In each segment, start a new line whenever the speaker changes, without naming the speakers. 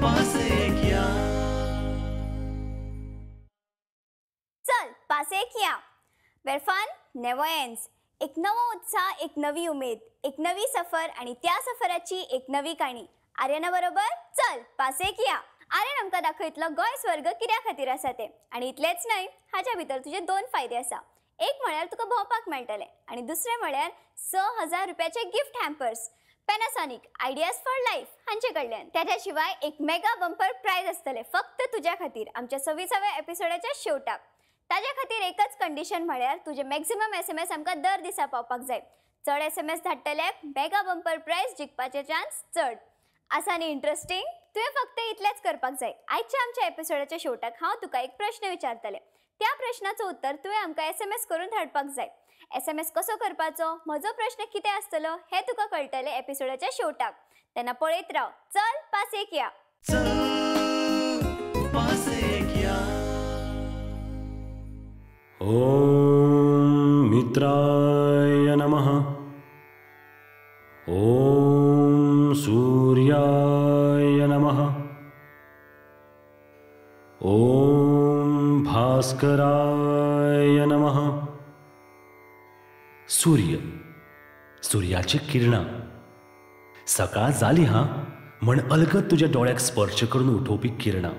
पासेक या.
चल पासेक या, वेर फन नेवर एंड्स. एक नवो उत्साह, एक नवी उमेद, एक नवी सफर आणि त्या सफराची एक नवी काणी. आर्यना बरोबर चल पासेक या. आर्यन आमकां दाखयतलो गोंय स्वर्ग कित्या खातीर आसा तें. आनी इतलेंच न्हय, हाज्या भितर तुजे दोन फायदे आसा. एक म्हळ्यार तुका भोंवपाक मेळटलें आनी दुसरें म्हळ्यार 6000 रुपयाचे gift hampers Panasonic ideas for life हांचे कडल्यान. त्याच्या शिवाय एक मेगा बंपर प्रायज आसतलें फक्त तुज्या खातीर आमच्या 26व्या एपिसोडाच्या शेवटाक. ताज्या खातीर एकच कंडिशन म्हळ्यार तुजे मॅक्सिमम SMS आमकां दर दिसा पावपाक जाय. चड SMS धाडटल्याक मेगा बंपर प्रायज जिखपाचे चान्स चड आसा. न्ही इंट्रस्टींग? तुवें फक्त इतलेंच करपाक जाय. आयच्या आमच्या एपिसोडाच्या शेवटाक हांव तुका एक प्रश्न विचारतलें. त्या प्रश्नाचो उत्तर तुवें आमकां SMS करून धाडपाक जाय. SMS कसो करपाचो, म्हजो प्रश्न कितें आसतलो हें तुका कळटलें एपिसोडाच्या शेवटाक. तेन्ना पळयत राव चल पासेक या.
चल पासेक या.
ॐ मित्राय नमः. ॐ सूर्याय नमः. ॐ भास्कराय नमः. सूर्य, सूर्याची किरणां सकाळ जाली हा म्हण अलगद तुज्या दोळ्याक स्पर्श करून उठोवपी किरणां.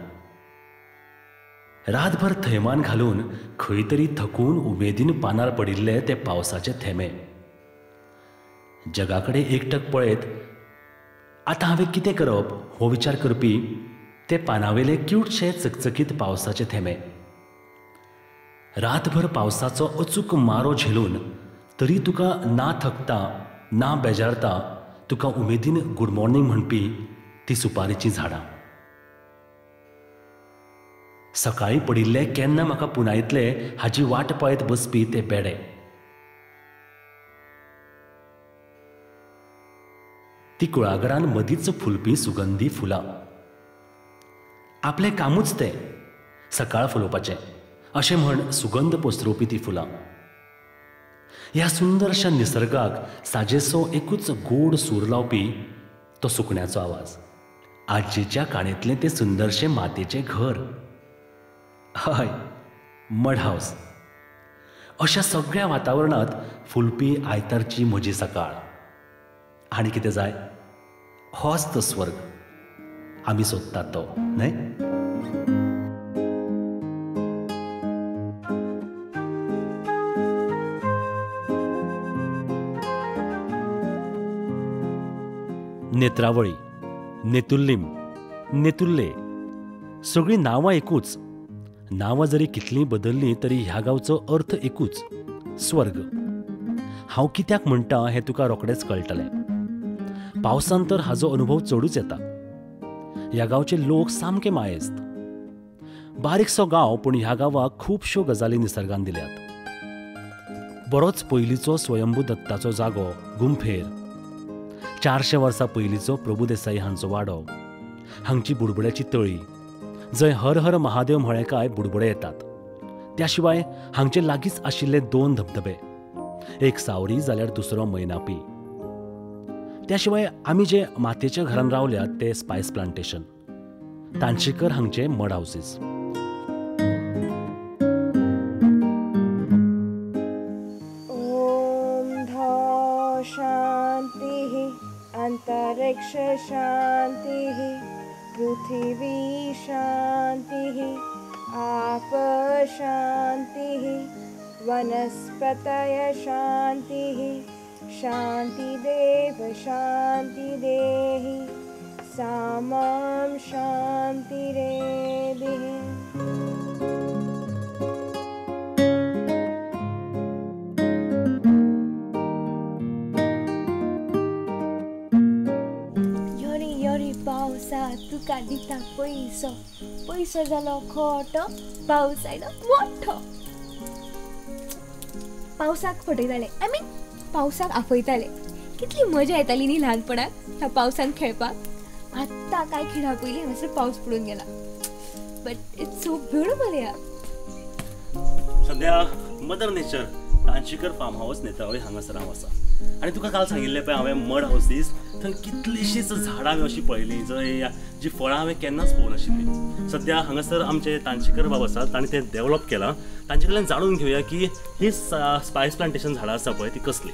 रातभर थैमान घालून खंय तरी थकून उमेदीन पानार पडिल्ले ते पावसाचे थेंबे. जगा कडेन एकटक पळयत आतां हांवें कितें करप हो विचार करपी ते पानावेले क्यूटशे चकचकीत पावसाचे थेंबे. रातभर पावसाचो अचूक मारो झेलून तरी तुका ना थकता ना बेजारता तुका उमेदीन गुड मॉर्निंग म्हणपी ती सुपारीचीं झाडां. सकाळीं पडिल्ले केन्ना म्हाका पुनायतले हाजी वाट पळयत बसपी ते बेडे. ती कुळागरान मदींच फुलपी सुगंधी फुलां. आपलें कामूच तें सकाळ फुलोवपाचें अशें म्हण सुगंध पसरोवपी ती फुलां. ह्या सुंदरशा निसर्गाक साजेसो एकूच गोड सूर लावपी तो सुकण्याचो आवाज. आजयेच्या काणयेंतलें तें सुंदरशें मातयेचें घर, हय मड हावस. अशा सगळ्या वातावरणांत फुलपी आयतारची म्हजी सकाळ. आनी कितें जाय? होच तो स्वर्ग आमी सोदतात तो, न्हय? नेत्रावळी, नेतुल्लीम, नेतुल्ले, सगळीं नांवां एकूच. नांवां जरी कितलीं बदल्लीं तरी ह्या गांवचो अर्थ एकूच, स्वर्ग. हांव कित्याक म्हणटा हें तुका रोखडेंच कळटलें. पावसान तर हाजो अनुभव चडूच येता. ह्या गांवचे लोक सामके मायेस्त. बारीकसो गांव, पूण ह्या गांवाक खुबश्यो गजाली निसर्गान दिल्यात. बरोच पयलींचो स्वयंभू दत्ताचो जागो गुंफेर, 400 वर्सां पयलींचो प्रभू देसाई हांचो वाडो, हांगची बुडबुड्याची तळी जंय हर हर महादेव म्हळें काय बुडबुडे येतात. त्या शिवाय हांगचे लागींच आशिल्ले 2 धबधबे, एक सावरी जाल्यार दुसरो मैनापी. त्या शिवाय आमी जे मातयेच्या घरान रावल्यात ते स्पायस प्लांटेशन, तांशीकर हांगचे मड हावसीस.
अंतरिक्ष शांतिः, पृथिवी शांतिः, आप शांतिः, वनस्पतय शांतिः, शांतिदेव शांतिदेहि, सामां शांतिरेधिः. तुका दिता पयसो, पयसो जालो खोटो, पावस आयलो मोठो. पावसाक फटयताले, I mean पावसाक आफयताले. कितली मजा येताली न्ही ल्हानपणाक ह्या पावसान खेळपाक. आत्तां कांय खिणा पयलीं हांगासर पावस पडून गेला, बट it's so beautiful यार.
सद्या mother nature Tanshikar farm house Netravali हांगासर हांव आसा. आनी तुका काल सांगिल्लें पळय हांवें मड हावसीस थंय कितलींशींच झाडां हांवें अशीं पळयलीं जंय जी फळां हांवें केन्नाच पळोवंक नाशिल्लीं. सद्या हांगासर आमचे तानशेकर बाब आसात, तांणी तें डेवलप केलां. तांचे कडल्यान जाणून घेवया की ही स्पायस प्लांटेशन झाडां आसा पळय ती कसली.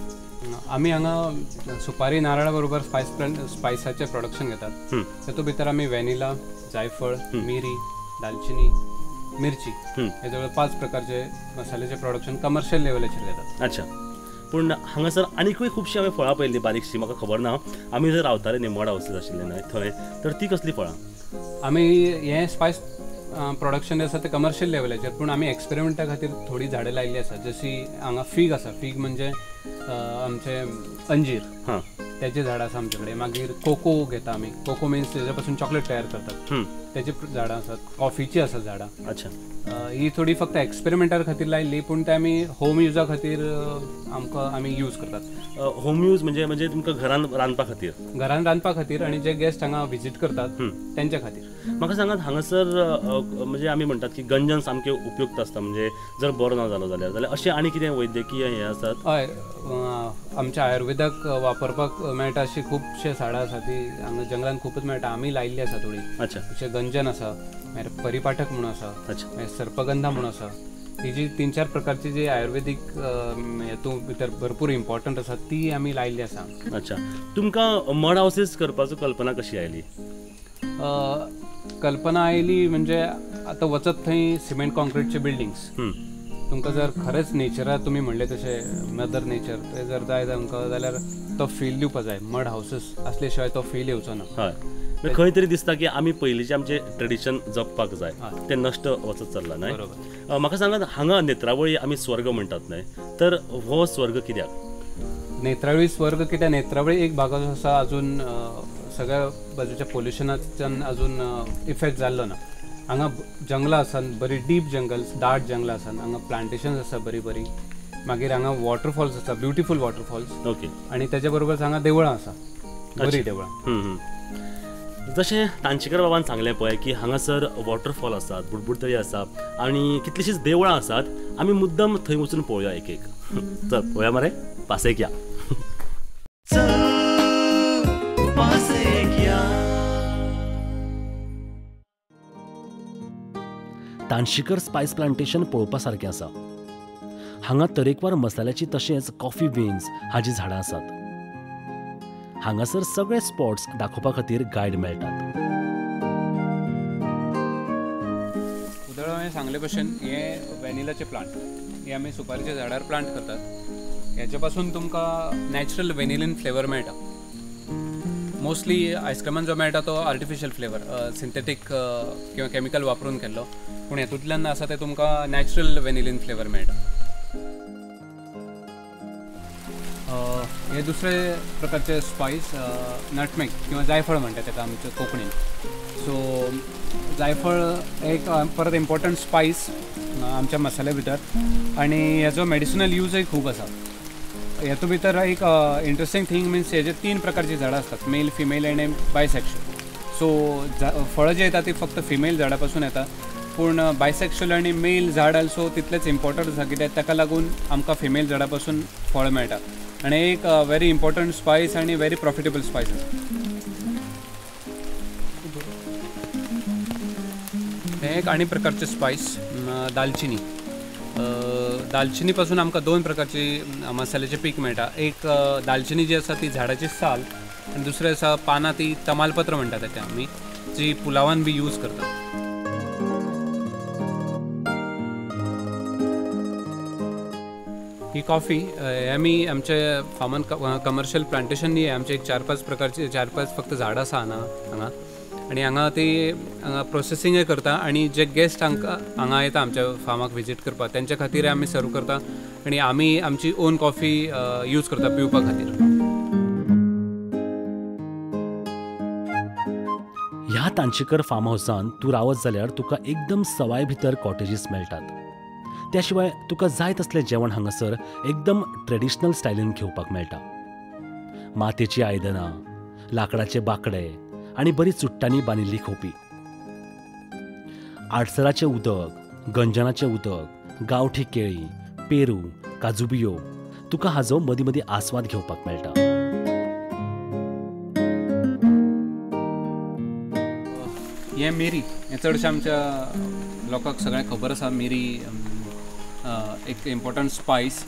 आमी हांगा सुपारी नारळा बरोबर स्पायस प्लांट स्पायसाचें प्रोडक्शन घेतात. तातूंत भितर आमी व्हॅनिला, जायफळ, मिरी, दालचिनी, मिरची हे जवळ 5 प्रकारचे मसाल्याचे प्रोडक्शन कमर्शियल लेवलाचेर घेतात.
अच्छा, पूण हांगासर आनीकूय खुबशीं हांवें फळां पळयल्लीं बारीकशीं, म्हाका खबर ना आमी जर रावताले न्ही मड हावसीस आशिल्ले न्हय थंय, तर ती कसली फळां?
आमी हें स्पायस प्रोडक्शन आसा तें कमर्शियल लेवलाचेर, पूण आमी एक्सपेरिमेंटा खातीर थोडीं झाडां लायिल्लीं आसा. जशी हांगा फीग आसा, फीग म्हणजे आमचें अंजीर, तेचीं झाडां आसा आमचे कडेन. मागीर कोको घेता आमी, कोको मिन्स तेज्या पासून चॉकलेट तयार करतात, तेची झाडां आसात. कॉफीची आसा झाडां.
अच्छा,
ही थोडी फक्त एक्सपेरिमेंटा खातीर लायिल्ली, पूण ते आमी होम युजा खातीर आमकां आमी यूज करतात.
होम यूज म्हणजे म्हणजे तुमकां घरान रांदपा खातीर?
घरान रांदपा खातीर आनी जे गेस्ट हांगा विजीट करतात तेंच्या खातीर.
म्हाका सांगात हांगासर म्हणजे आमी म्हणटात की गंजन सामकें उपयुक्त आसता, म्हणजे जर बरो ना जालो जाल्यार जाल्यार अशें आनी कितें वैद्यकीय हें आसात?
हय, आमच्या आयुर्वेदाक वापरपाक मेळटा अशी खुबशे झाडां आसा ती हांगा जंगलान खूबच मेळटा, आमी लायिल्ली आसा थोडी.
अच्छा,
जशें गंजन आसा, मागीर परिपाठक म्हणून आसा,
अच्छा,
मागीर सर्पगंधा म्हणून आसा. ही जी 3-4 प्रकारची जी आयुर्वेदीक हेतून भितर भरपूर इम्पॉर्टंट आसा ती आमी लायिल्ली आसा.
अच्छा, तुमकां मड हावसीस करपाचो कल्पना कशी आयली?
कल्पना आयली म्हणजे आतां वचत थंय सिमेंट कॉन्क्रीटचे बिल्डिंग्स, तुमकां जर खरेंच नेचराक तुमी म्हणलें तशें मदर नेचर तें जर जाय तुमकां जाल्यार तो फील दिवपा जाय. मड हावसीस असले शिवाय तो फील येवचो ना.
हय, खंय तरी दिसता की आमी पयलींचें आमचें ट्रेडिशन जपपाक जाय, तें नश्ट वचत चल्लां न्हय.
बरोबर.
म्हाका सांगात हांगा नेत्रावळी आमी स्वर्ग म्हणटात न्हय, तर हो स्वर्ग कित्याक?
नेत्रावळी स्वर्ग कित्याक? नेत्रावळी एक भाग आसा अजून सगळ्या बाजूच्या पोल्युशनाच्यान अजून इफेक्ट जाल्लो ना. हांगा जंगलां आसात, बरी डीप जंगल, दाट जंगलां आसात, हांगा प्लांटेशन्स आसा बरी बरी, मागीर हांगा वॉटरफॉल्स आसा, ब्युटिफूल वॉटरफॉल्स.
ओके,
आनी तेच्या बरोबर हांगा देवळां आसा, बरी देवळां.
जशें तानशेकर बाबान सांगलें पळय की हांगासर वॉटरफॉल आसात, बुडबुडतळी आसा आनी कितलींशींच देवळां आसात. आमी मुद्दम थंय वचून पळोवया एक एक. चल पळोवया मरे, पासयेक या. तानशेकर स्पायस प्लांटेशन पळोवपा सारकें आसा. हांगा तरेकवार मसाल्याची तशेंच कॉफी बीन्स हाजी झाडां आसात. हांगासर सगळे स्पॉट्स दाखोवपा खातीर गायड मेळटात.
उदळ हांवें सांगले भशेन हे व्हॅनिलाचे प्लांट हे आमी सुपारीच्या झाडार प्लांट करतात. हेचे पासून तुमकां नॅचरल व्हॅनिलीन फ्लेवर मेळटा. मोस्टली आयस्क्रिमान जो मेळटा तो आर्टिफिशियल फ्लेवर, सिंथेटीक किंवा केमिकल वापरून केल्लो, पूण हेतूंतल्यान आसा ते तुमकां नॅचरल व्हॅनिलीन फ्लेवर मेळटा. हे दुसरे प्रकारचे स्पायस नटमेग किंवा जायफळ म्हणटा ताका आमच्या कोंकणीन. सो जायफळ एक परत इम्पॉर्टंट स्पायस आमच्या मसाल्या भितर, आनी हेजो मेडिसिनल यूजय खूब आसा. हेतू भितर एक इंट्रस्टींग थींग मिन्स हेजे 3 प्रकारची झाडां आसतात, मेल, फिमेल आनी बायसेक्शुअल. सो फळां जी येता ती फक्त फिमेल झाडां पासून येता, पूण बायसेक्शुअल आनी मेल झाड आल्सो तितलेंच इम्पॉर्टंट आसा, कित्याक ताका लागून आमकां फिमेल झाडां पासून फळ मेळटा. आनी एक व्हेरी इम्पॉर्टंट स्पायस आनी व्हेरी प्रॉफिटेबल स्पायस आसा. हें एक आनी प्रकारचें स्पायस दालचिनी. दालचिनी पासून आमकां 2 प्रकारची मसाल्याचें पीक मेळटा. एक दालचिनी जी आसा ती झाडाची साल, आनी दुसरें आसा पानां, ती तमालपत्र म्हणटा ताका आमी, जी पुलावान बी यूज करतात. ही कॉफी आमी आमच्या फार्मान कमर्शियल प्लांटेशन न्ही, आमचे एक 4-5 प्रकारचे 4-5 फक्त झाडां आसा हांगा, आनी हांगा ती हांगा प्रोसेसिंगय करता, आनी जे गेस्ट हांकां हांगा येता आमच्या फार्माक विजीट करपाक तेंच्या खातीर आमी सर्व करता, आनी आमी आमची ओन कॉफी यूज करता पिवपा खातीर.
ह्या तानशेकर फार्म हावसान तूं रावत जाल्यार तुका एकदम सवाय भितर कॉटेजीस मेळटात. त्या शिवाय तुका जाय तसलें जेवण हांगासर एकदम ट्रेडिशनल स्टायलीन घेवपाक मेळटा. मातयेचीं आयदनां, लांकडाचे बांकडे आनी बरी चुट्टांनी बांदिल्ली खोपी, आडसराचें उदक, गंजनाचें उदक, गांवठी केळीं, पेरू, काजूबियो, तुका हाजो मदीं मदीं आस्वाद घेवपाक मेळटा.
हें मिरी हें चडशें आमच्या लोकांक सगळ्यांक खबर आसा. मिरी एक इम्पॉर्टंट स्पायस.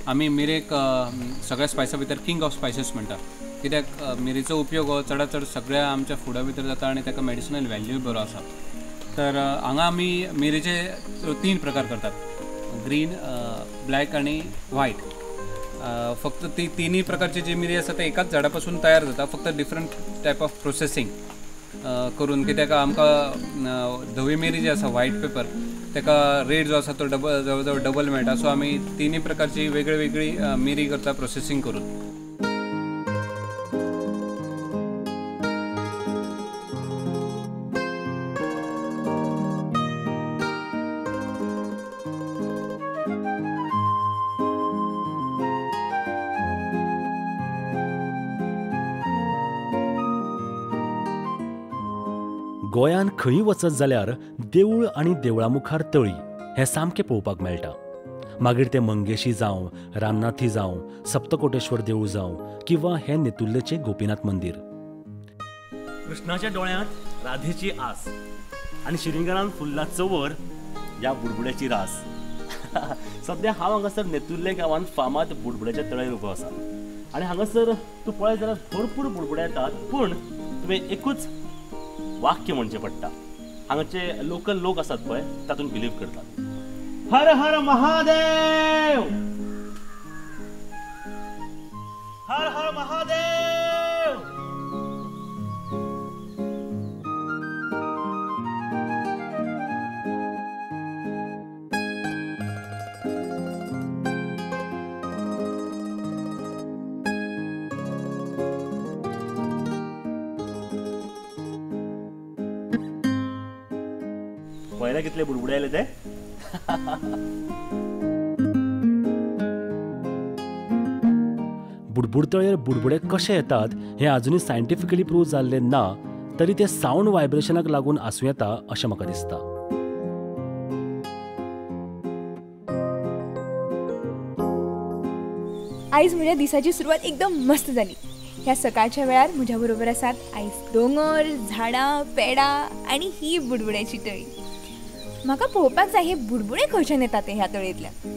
आमी मिरेक सगळ्या स्पायसा भितर किंग ऑफ स्पायसीस म्हणटा, कित्याक मिरीचो उपयोग हो चडात चड सगळ्या आमच्या फुडा भितर जाता आनी ताका मेडिसिनल व्हॅल्यूय बरो आसा. तर हांगा आमी मिरीचे 3 प्रकार करतात, ग्रीन, ब्लॅक आनी व्हायट. फक्त ती तिनूय प्रकारची जी मिरी आसा ते एकाच झाडा पासून तयार जाता, फक्त डिफरंट टायप ऑफ प्रोसेसींग करून. कित्याक आमकां धवी मिरी जी आसा व्हायट पेपर ताका रेट जो आसा तो डबल, जवळ जवळ डबल मेळटा. सो आमी तिनूय प्रकारची वेगळी वेगळी मिरी करता प्रोसेसींग करून.
गोंयांत खंय वचत जाल्यार देवूळ आनी देवळा मुखार तळी हें सामकें पळोवपाक मेळटा. मागीर तें मंगेशी जावं, रामनाथी जावं, सप्तकोटेश्वर देवूळ जावं किंवा हें नेतुर्लेचें गोपीनाथ मंदीर. कृष्णाच्या डोळ्यांत राधेची आस आनी शिरिंगरान फुल्ला चंवर ह्या बुडबुड्याची रास. सद्या हांव हांगासर नेतुर्ले गांवांत फामाद बुडबुड्याच्या तळयेर उबो आसा आनी हांगासर तूं पळयत जाल्यार भरपूर बुडबुडे येतात, पूण तुवें एकूच वाक्य म्हणचें पडटा. हांगाचे लोकल लोक आसात पळय तातूंत बिलीव करतात. हर हर महादेव, हर हर महादेव. पळयला कितले बुडबुडे आयले ते. बुडबुडतळयेर बुडबुडे कशे येतात हें अजुनूय सायंटिफिकली प्रूव जाल्लें ना, तरी ते सावंड व्हायब्रेशनाक लागून आसूं येता अशें म्हाका दिसता.
आयज म्हज्या दिसाची सुरवात एकदम मस्त जाली. ह्या सकाळच्या वेळार म्हज्या बरोबर आसात आयज दोंगर, झाडां, पेडां आनी ही बुडबुड्याची तळी. म्हाका पळोवपाक जाय हे बुडबुडे खंयच्यान येतात ते ह्या तळयेंतल्यान.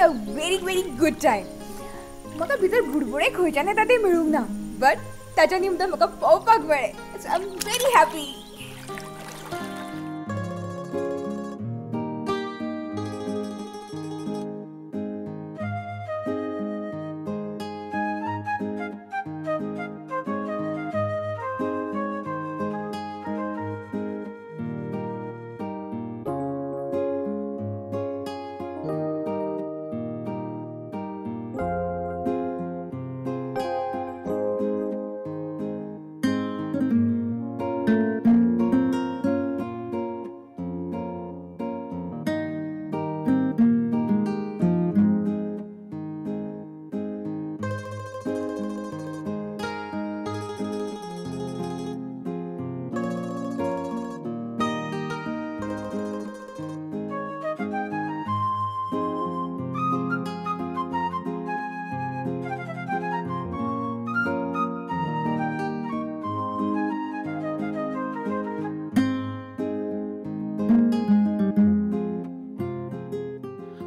A very very good time. म्हाका भितर बुडबुडे खंयच्यान येता ते मेळूंक ना, बट ताच्या निमतान म्हाका पळोवपाक मेळ्ळें. So I am very happy.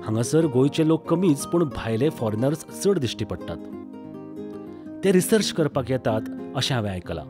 हांगासर गोंयचे लोक कमीच पूण भायले फॉरेनर्स चड दिश्टी पडटात. ते रिसर्च करपाक येतात अशें हांवें आयकलां.